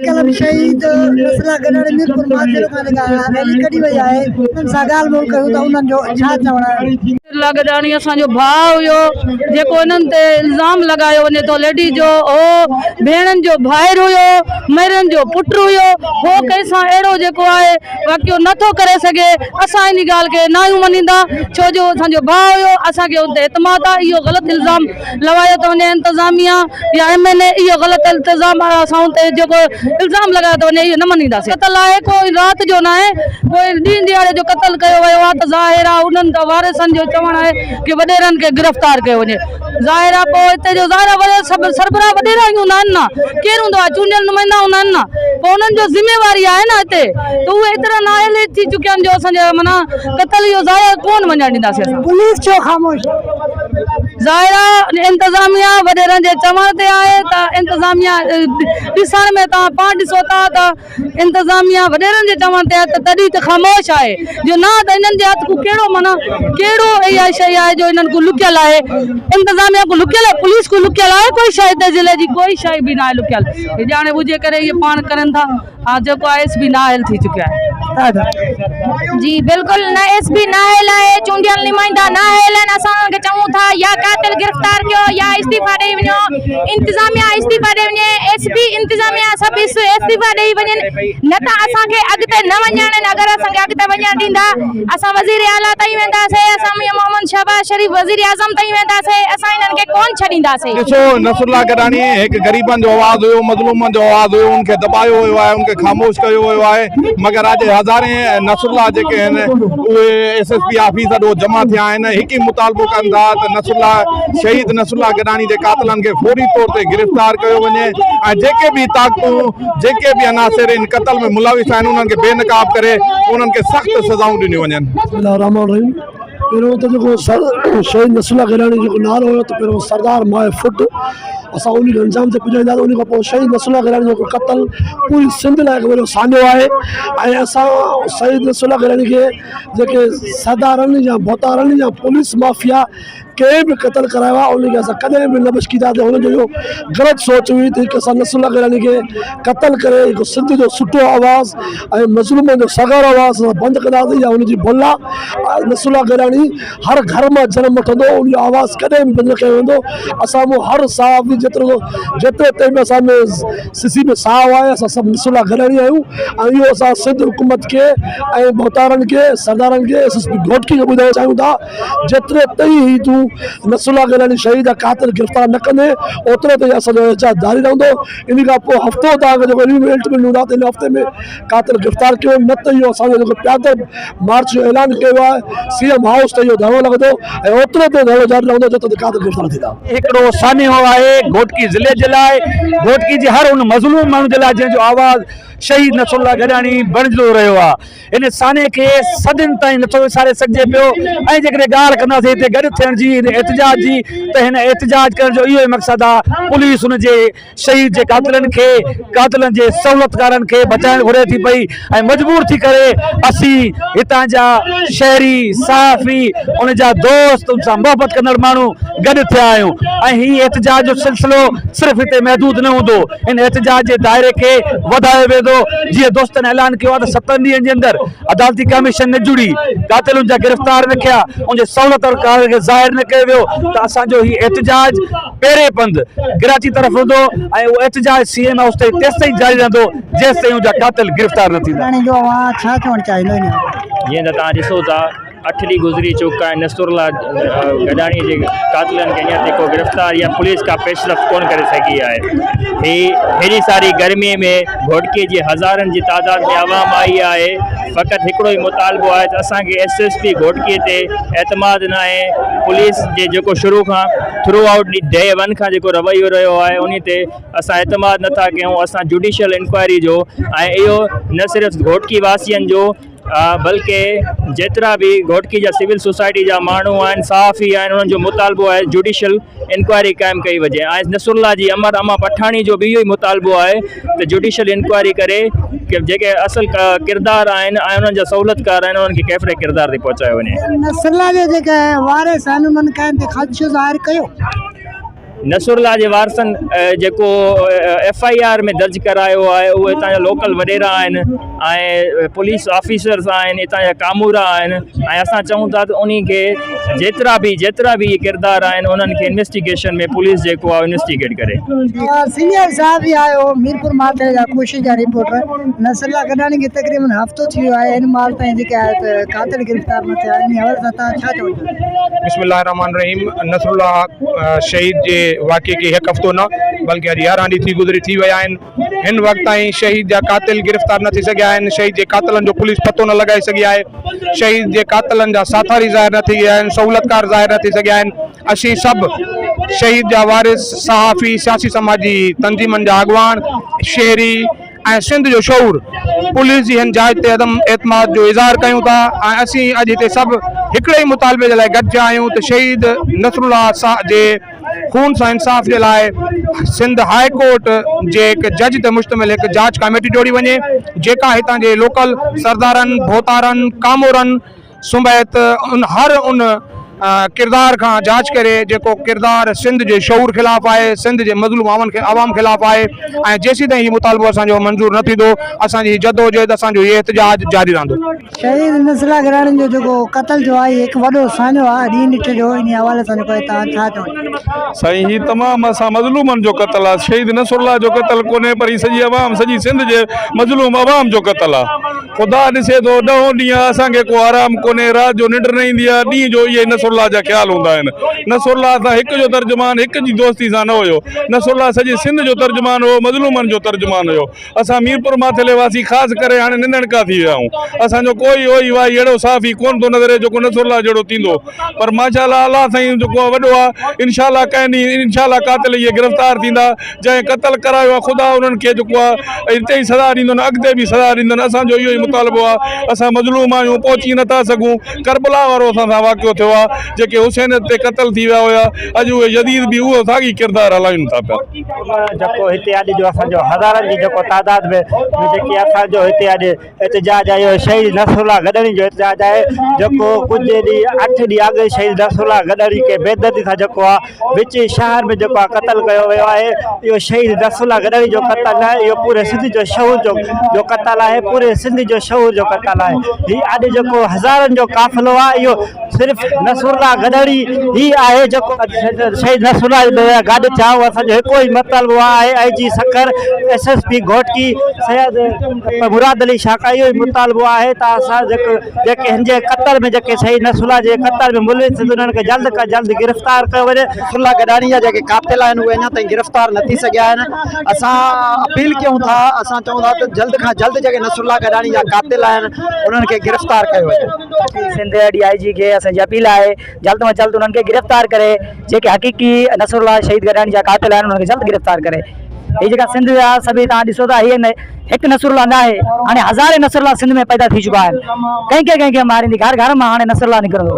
Club شهيد نسلا گڏڻ ميرپور ماٿيلو کان جيڪا ريلي ڪڍي وئي آهي انهن سان ڳالهه ٻولهه ڪيون ته انهن جو ڇا چوڻ آهي. نسلا گڏاڻي اسان جو ڀاء هيو جيڪو انهن تي الزام لڳايو وڃي ٿو ليڊيز جو هو ڀيڻن جو ڀائر هيو ميرن جو پٽ هيو هو ڪنهن سان اهڙو جيڪو آهي واقعو نه ٿو ڪري سگهي اسان انهي ڳالهه کي ناهيون مڃيندا ڇو جو اسان جو ڀاء هيو اسان کي ان تي اعتماد آهي اهو غلط الزام لوايو ٿو وڃي انتظاميا يا ايم اين اي اهو غلط التزام آهي اسان ان تي جيڪو الزام لڳايو ٿو وڃي اهو نه مڃينداسين قتل آهي ڪو رات جو ناهي ڪوئي ڏينهن ڏهاڙي جو قتل ڪيو ويو آهي ته ظاهر آهي انهن ته وارثن جو چوڻ آهي ڪي وڏيرن کي گرفتار ڪيو وڃي ظاهر آهي پوء هتي جو ظاهر آهي سڀ سربراهه وڏيرا ئي هوندا آهن نه ڪير هوندو آهي چونڊيل نمائندا هوندا آهن نه پوء انهن جو ذميواري آهي نه هتي ته اهي ايترا نااهل ٿي چڪيا آهن جو اسان جا معنيٰ قتل اهو ضايع ڪونه وڃڻ ڏينداسين اسان. پوليس ڇو خاموش؟ ظاهر آ انتظاميا وڏيرن جي چوڻ تي آهي ته انتظاميا ڏسڻ ۾ توهان پاڻ ڏسو ٿا ته انتظاميا وڏيرن جي چوڻ تي آهي ته تڏهن ته خاموش آهي جو نه ته انهن جي هٿ ڪو ڪهڙو معنيٰ ڪهڙو اها شيء آهي جو انهن ڪو لڪيل آهي انتظاميا ڪو لڪيل آهي پوليس ڪو لڪيل آهي ڪوئي شيء هتي ضلعي جي ڪوئي شيء به ناهي لڪيل هي ڄاڻي ٻجهي ڪري اهي پاڻ ڪرن ٿا. ها جيڪو ايس پي نااهل ٿي چڪيو آهي. جي بلڪل نه ايس پي نااهل آهي چونڊيل نمائندا نااهل آهن اسان انهن کي چئون ٿا يا قاتل گرفتار ڪيو يا استعيفا ڏئي وڃو انتظاميا استعيفا ڏئي وڃي ايس پي انتظاميا سڀ استعيفا ڏئي وڃن نه ته اسان کي اڳتي نه وڃڻ ڏين اگر اسان کي اڳتي وڃڻ ڏيندا اسان وزير اعليٰ تائين وينداسي اسان ميان محمد شهباز شريف وزير اعظم تائين وينداسي اسان انهن کي ڪون ڇڏينداسي. ڏسو نصرالله گڏاڻي هڪ غريبن جو آواز هيو مظلومن جو آواز هيو ان کي دٻايو ويو آهي ان کي خاموش ڪيو ويو آهي مگر اڄ هزارين نصرالله جيڪي آهن اهي ايس ايس پي آفيس اڏو جمع ٿيا آهن هڪ ئي مطالبو ڪن ٿا ته نصرالله شهيد نصرالله گڏاڻي جي قاتلن کي فوري طور تي گرفتار ڪيو وڃي ۽ جيڪي به طاقتون جيڪي به عناصر ان قتل ۾ ملوث آهن انهن کي بي نقاب ڪري انهن کي سخت سزائون ڏنيون وڃن. بسم الله الرحمٰن الرحيم پهريون ته جيڪو سر شهيد نصر الله گڏاڻي جيڪو نعرو هيو ته پهريون سردار ماء ڦٽ اسان ان کي انجام تي پڄائينداسين ان کان پوء شهيد نصر الله گڏاڻي جو قتل پوري سنڌ لاء هڪ وڏو سانحو آهي ۽ اسان شهيد نصر الله گڏاڻي کي جيڪي سردارن يا ڀوتارن يا پوليس مافيا ڪنهن به قتل ڪرايو آهي ان کي اسان ڪڏهن به نه بخشينداسين هن جو اهو غلط سوچ هئي ته هڪ اسان نصر الله گيلاني کي قتل ڪري هڪ سنڌ جو سٺو آواز ۽ مظلومن جو سگهارو آواز اسان بند ڪنداسين يا هن جي ڀل آهي نصر الله گيلاني هر گهر مان جنم وٺندو ان جو آواز ڪڏهن به بند نه ڪيو ويندو اسان مون هر صحافي جيترو جيترو تائين به اسان ۾ سسي ۾ ساهه آهي اسان سڀ نصر الله گيلاني آهيون ۽ اهو اسان سنڌ حڪومت کي ۽ ڀوتارن کي سردارن کي ايس ايس پي گهوٽڪي کي ٻڌائڻ چاهيون ٿا جيترو تائين هي تون نصرالله گيلاني شهيد جا قاتل گرفتار نه ڪندين اوترو تائين اسان جو احتجاج جاري رهندو ان کان پوء هفتو توهان کي جيڪو الٽيميٽم ڏنو ٿا ته ان هفتي ۾ قاتل گرفتار ڪيو نه ته اهو اسان جو جيڪو پيادل مارچ جو اعلان ڪيو آهي سي ايم هائوس تائين اهو ڌرڻو لڳندو ۽ اوترو تائين ڌرڻو جاري رهندو جيترو تائين قاتل گرفتار نه ٿيندا. هڪڙو سانحو آهي گهوٽڪي ضلعي جي لاء گهوٽڪي جي هر ان مظلوم ماڻهو جي لاء جنهن جو آواز شهيد نصرالله گڏاڻي بڻجندو رهيو آهي. ان سانحي کي صدين تائين نٿو وساري سگهجي پيو ۽ جيڪڏهن ڳالهه ڪنداسين هتي گڏ ٿيڻ جي هن احتجاج جي ته هن احتجاج ڪرڻ جو اهو ئي مقصد آهي پوليس ان جي شهيد جي قاتلن کي قاتلن جي سهولتڪارن کي بچائڻ گهري ٿي پئي ۽ مجبور ٿي ڪري اسين هتان جا شهري صحافي ان جا دوست ان سان محبت ڪندڙ ماڻهو گڏ ٿيا آهيون ۽ هي احتجاج جو سلسلو صرف هتي محدود نه هوندو ان احتجاج جي دائري کي وڌايو ويندو، جيئن دوستن اعلان ڪيو آهي ته ستن ڏينهن جي اندر عدالتي ڪميشن نه جڙي، قاتلن جا گرفتار نه ڪيا، ان جي سهولتڪارن کي ظاهر نه ڪيو ويو ته اسان جو هي احتجاج پهرين پنڌ ڪراچي طرف هوندو ۽ اهو احتجاج سي ايم هائوس تائين تيستائين جاري رهندو جيستائين ان جا قاتل گرفتار نه ٿيندا. جيئن ته توهان ڏسو ٿا. اٺ ڏينهن گذري چڪا آهن نصرالله گڏاڻي جي قاتلن کي اڃا تائين ڪو گرفتار يا پوليس ڪا پيش رفت ڪونه ڪري سگهي آهي هي هيڏي ساري گرمي ۾ گهوٽڪي جي هزارن جي تعداد ۾ عوام آئي آهي فقط هڪڙو ئي مطالبو آهي ته اسان کي ايس ايس پي گهوٽڪي تي اعتماد ناهي پوليس جي جيڪو شروع کان ٿرو آئوٽ ڊي ون کان جيڪو رويو رهيو آهي انهي تي اسان اعتماد نٿا ڪيون اسان جوڊيشل انڪوائري جو ۽ اهو نه صرف گهوٽڪي واسين جو بلڪه جيترا به گهوٽڪي جا سول سوسائٽي جا ماڻهو آهن صحافي آهن انهن جو مطالبو آهي جوڊيشل انڪوائري قائم ڪئي وڃي ۽ نصر الله جي امر اما پٺاڻي جو به اهو ئي مطالبو آهي ته جوڊيشل انڪوائري ڪري جيڪي اصل ڪردار آهن ۽ انهن جا سهولتڪار آهن انهن کي ڪيفر ڪردار تي پهچايو وڃي. نصر الله جا جيڪي وارث آهن انهن ڪنهن تي خدشو ظاهر ڪيو؟ نصرالله جي وارثن جيڪو ايف I R ۾ درج ڪرايو آهي اهي هتان جا لوڪل وڏيرا آهن ۽ پوليس آفيسرس آهن هتان جا ڪامورا آهن ۽ اسان چئون ٿا ته انهي کي جيترا به جيترا به اهي ڪردار آهن انهن کي انويسٽيگيشن ۾ پوليس جيڪو آهي انويسٽيگيٽ ڪري. سينيئر صحافي آهيو ميرپور ماٿري جا ڪوشش جا رپورٽر نصرالله گڏاڻي کي تقريبن هفتو ٿي ويو آهي هن مهل تائين جيڪي آهي ته قاتل گرفتار نه ٿيا آهن انهي حوالي سان توهان ڇا چوڻ چاهيندا. بسم الله الرحمٰن الرحيم نصرالله شهيد جي واقعي کي هڪ هفتو نه بلڪه اڄ 11 ڏينهن ٿي گذري ٿي ويا آهن هن وقت تائين شهيد جا قاتل گرفتار نه ٿي سگهيا آهن شهيد جي قاتلن جو پوليس پتو نه لڳائي سگهي آهي شهيد جي قاتلن جا ساٿاري ظاهر نه ٿي ويا آهن سهولتڪار ظاهر نه ٿي سگهيا آهن اسين سڀ شهيد جا وارث صحافي سياسي سماجي تنظيمن جا اڳواڻ شهري ۽ سنڌ جو شعور پوليس جي هن جاچ تي عدم اعتماد جو اظهار ڪيون ٿا ۽ اسين اڄ هتي سڀ هڪڙي ئي مطالبي جي لاء گڏ ٿيا آهيون ته شهيد نصرالله جي خون سان انصاف جي لاء سنڌ هاء ڪورٽ جي هڪ جج تي مشتمل هڪ جاچ ڪاميٽي جوڙي وڃي جيڪا هتان جي لوڪل سردارن، ڀوتارن، ڪامورن سميت ان هر ان ڪردار کان جاچ ڪري جيڪو ڪردار سنڌ جي شعور خلاف آهي سنڌ جي مظلوم عوام خلاف آهي ۽ جيسيتائين هي مطالبو اسان جو منظور نه ٿيندو اسان جي جدوجهد اسان جو هي احتجاج جاري رهندو. شهيد نصرالله گراڻي جو جيڪو قتل ٿيو آهي هي هڪ وڏو سانحو آهي ڏينهن ڏٺي جو انهي حوالي سان جيڪو آهي توهان ڇا چوڻ چاهيندا. سائين هي تمام اسان مظلومن جو قتل آ شهيد نصرالله جو قتل ڪونهي پر هي سڄي عوام سڄي سنڌ جي مظلوم عوام جو قتل آ خدا ڏسي ٿو ڏهون ڏينهن اسان کي ڪو آرام ڪونهي رات جو ننڊ نه ايندي آهي ڏينهن جو اهي نصرالله جا خيال هوندا آهن نصرالله سان هڪ جو ترجمان هڪ جي دوستي سان نه هيو نصرالله سڄي سنڌ جو ترجمان هيو مظلومن جو ترجمان هيو اسان ميرپور ماٿيلي واسي خاص ڪري هاڻي ننڌڻڪا ٿي ويا آهيون اسان جو ڪوئي اوئي وائي اهڙو صحافي ڪونه ٿو نظر اچي جيڪو نصرالله جهڙو ٿيندو پر ماشاء الله الله سائين جيڪو آ وڏو آ انشاء الله ڪنهن ڏينهن انشاء الله قاتل اهي گرفتار ٿيندا جنهن قتل ڪرايو آ خدا انهن کي جيڪو آ هتي ئي سزا ڏيندن اڳتي به سزا ڏيندن اسان جو اهو ئي مطالبو آ اسان مظلوم آهيون پهچي نٿا سگهون ڪربلا وارو اسان سان واقعو ٿيو آ جيڪي حسينيت تي قتل ٿي ويا هيا اڄ اهي يزيد به اهو ساڳي ڪردار هلائين ٿا پيا. جيڪو هتي اڄ جو اسان جو هزارن جي جيڪو تعداد ۾ جيڪي اسان جو هتي اڄ احتجاج آهي اهو شهيد نصرالله گڏاڻي جو احتجاج آهي جيڪو ڪجهه ڏينهن اٺ ڏينهن اڳ شهيد نصرالله گڏاڻي کي بيدردي سان جيڪو آهي وچ شهر ۾ جيڪو آهي قتل ڪيو ويو آهي اهو شهيد نصرالله گڏاڻي جو قتل نه آهي اهو پوري سنڌ جو شعور جو جو قتل آهي پوري سنڌ جو شعور جو قتل آهي هي اڄ جيڪو هزارن جو قافلو آهي اهو صرف نصرالله گڏاڻي ئي آهي جيڪو شهيد نصرالله گڏ ٿيا آهيون اسان جو هڪ ئي مطالبو آهي I G Sukkur S S P Ghotki Syed Murad Ali Shah کان اهو ئي مطالبو آهي ته اسان جيڪو جيڪي هن جي قتل ۾ جيڪي شهيد نصرالله جي قتل ۾ ملوث انهن کي جلد کان جلد گرفتار ڪيو وڃي. نصرالله گڏاڻي جا جيڪي قاتل آهن اهي اڃا تائين گرفتار نه ٿي سگهيا آهن اسان اپيل ڪيون ٿا اسان چئون ٿا ته جلد کان جلد جيڪي نصرالله گڏاڻي جا قاتل آهن انهن کي گرفتار ڪيو وڃي. سنڌ ڊي I جي کي اسان جي اپيل آهي جلد کان جلد انهن کي گرفتار ڪري جيڪي حقيقي نصرالله شهيد گڏاڻي جا قاتل آهن انهن کي جلد گرفتار ڪري هي جيڪا سنڌ جا سڀئي توهان ڏسو ٿا هي هڪ نصرالله نه آهي هاڻي هزارين نصرالله سنڌ ۾ پيدا ٿي چڪا آهن ڪنهن کي ڪنهن کي ماريندي گهر گهر مان هاڻي نصرالله نڪرندو.